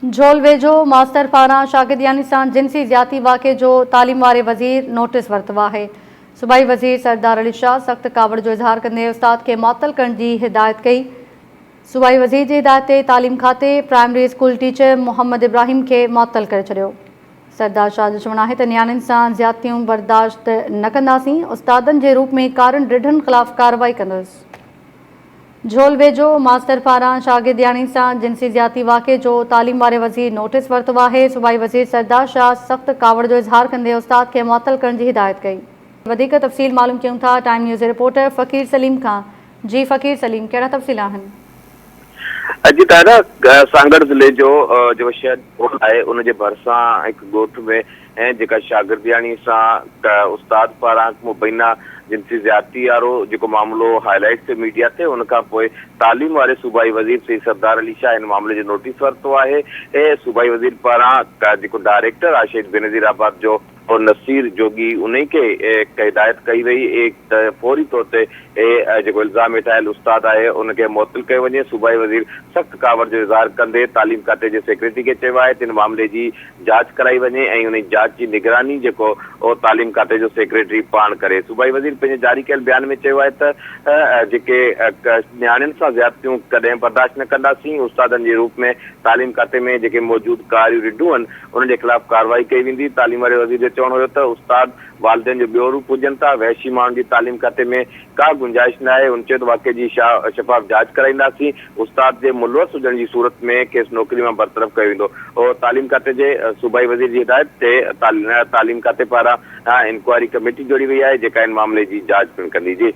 جھول ويجهو ماستر پاران شاگردياڻي سان جنسي زيادتي واقعي جو تعليم واري وزير نوٽيس ورتو آهي. صوبائي وزير سردار علي شاهه سخت ڪاوڙ جو اظهار ڪندي استاد کي معطل ڪرڻ جي هدايت ڪئي. صوبائي وزير جي هدايت تي تعليم کاتي primary school teacher Muhammad Ibrahim کي معطل ڪري ڇڏيو. سردار شاهه جو چوڻ آهي ته نياڻين سان زيادتيون برداشت نه ڪنداسين، استادن جي روپ ۾ ڪارن رڍن خلاف ڪارروائي ڪندس. جھول ويجهو ماستر پاران شاگردياڻي سان جنسي زيادتي واقعي جو تعليم واري وزير نوٽيس ورتو آهي، صوبائي وزير سردار شاهه سخت ڪاوڙ جو اظهار ڪندي استاد کي معطل ڪرڻ جي هدايت ڪئي. وڌيڪ تفصيل معلوم ڪيون ٿا ٽائيم نيوز جي رپورٽر فقير سليم کان، جي فقير سليم ڪهڙا تفصيل آهن؟ اڄ طاهره سانگهڙ ضلعي جو جيڪو شهر جھول آهي ان جي ڀرسان هڪ ڳوٺ ۾ ۽ جيڪا شاگردياڻي سان استاد پاران مبينا جنسي زيادتي وارو جيڪو معاملو هاء لائيٽ ٿيو ميڊيا تي ان کان پوء تعليم واري صوبائي وزير سيد سردار علي شاهه هن معاملي جو نوٽيس ورتو آهي ۽ صوبائي وزير پاران جيڪو ڊائريڪٽر آهي شهيد بينظير آباد جو نصير جوڳي انهي کي هدايت ڪئي وئي ته فوري طور تي جيڪو الزام هيٺ آيل استاد آهي ان کي معطل ڪيو وڃي صوبائي وزير سخت ڪاوڙ جو اظهار ڪندي تعليم کاتي جي سيڪريٽري کي چيو آهي ته ان معاملي جي جاچ ڪرائي وڃي ۽ انهي جاچ جي نگراني جيڪو اهو تعليم کاتي جو سيڪريٽري پاڻ ڪري. صوبائي وزير پنهنجي جاري ڪيل بيان ۾ چيو آهي ته جيڪي نياڻين سان زيادتيون ڪڏهن برداشت نه ڪنداسين، استادن جي روپ ۾ تعليم کاتي ۾ جيڪي موجود ڪاريون رڍون آهن انهن جي خلاف ڪارروائي ڪئي ويندي. تعليم واري وزير جو چوڻ هيو ته استاد والدين جو ٻيو روپ هجن ٿا، وحشي ماڻهن جي تعليم کاتي ۾ ڪا گنجائش نه آهي، هن چيو ته واقعي جي شفاف جاچ ڪرائينداسين، استاد جي ملوث هجڻ جي صورت ۾ کيس نوڪري مان برطرف ڪيو ويندو. تعليم کاتي جي صوبائي وزير جي هدايت تي تعليم کاتي پاران انڪوائري ڪميٽي جوڙي وئي آهي، جيڪا ان معاملي جي جاچ پڻ ڪندي. جي.